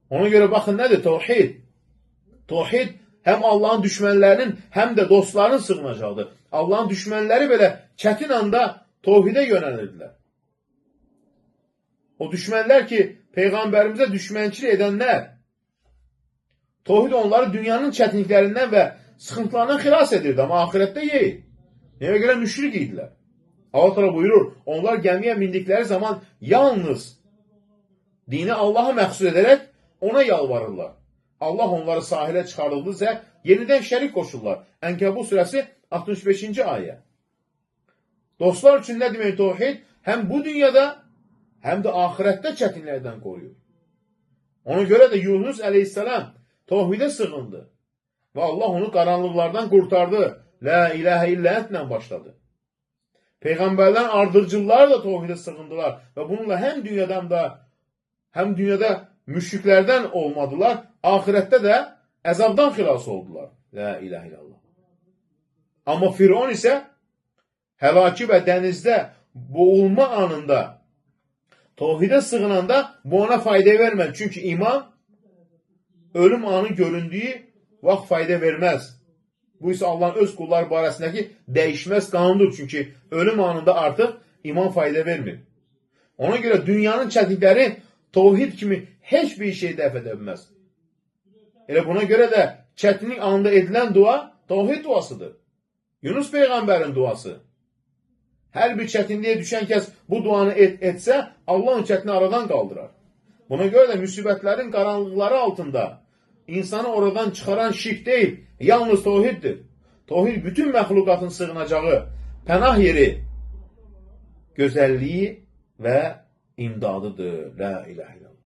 Ona görə baxın nədir təvhid? Təvhid həm Allahın düşmənlərinin, həm də dostlarının sığınacağıdır. Allahın düşmənləri belə çətin anda təvhidə yönəlirdilər. O düşmənlər ki, Peyğəmbərimizə düşmənçilik edənlər, təvhid onları dünyanın çətinliklərindən və sıxıntılarından xilas edirdi, amma axirətdə yeyil. Nəyə görə müşrik idilər? Allah Teala buyurur, onlar gəmiyə mindikləri zaman yalnız dini Allaha məxsus edərək ona yalvarırlar. Allah onları sahilə çıxarıldıqca yenidən şərik qoşurlar. Ənkəbut surəsi 65-ci ayə. Dostlar üçün nə demək təvhid? Həm bu dünyada, həm də axirətdə çətinliklərdən qoruyur. Ona görə də Yunus əleyhissalam təvhidə sığındı və Allah onu qaranlıqlardan qurtardı. La ilahə illə entlə başladı. Peyğəmbərlərin ardıcılları da təvhidə sığındılar və bununla həm dünyadan da, həm dünyada müşriklərdən olmadılar, axirətdə də əzabdan xilas oldular. La ilahə illallah. Amma Firon isə həlaki və dənizdə boğulma anında təvhidə sığınanda bu ona fayda vermədi. Çünki iman ölüm anı göründüyü vaxt fayda verməz. Bu isə Allahın öz qulları barəsindəki dəyişməz qanunudur. Çünki ölüm anında artıq iman fayda vermir. Ona görə dünyanın çətinlikləri təvhid kimi heç bir şey dəf edə bilməz. Elə buna görə də çətinlik anında edilən dua təvhid duasıdır. Yunus Peyğəmbərin duası. Hər bir çətinliyə düşən kəs bu duanı etsə, Allah onun çətini aradan qaldırar. Buna görə də müsibətlərin qaranlıqları altında insanı oradan çıxaran şirk deyil, yalnız təvhiddir. Təvhid bütün məxluqatın sığınacağı pənah yeri, gözəlliyi və imdadıdır. La ilahe illallah.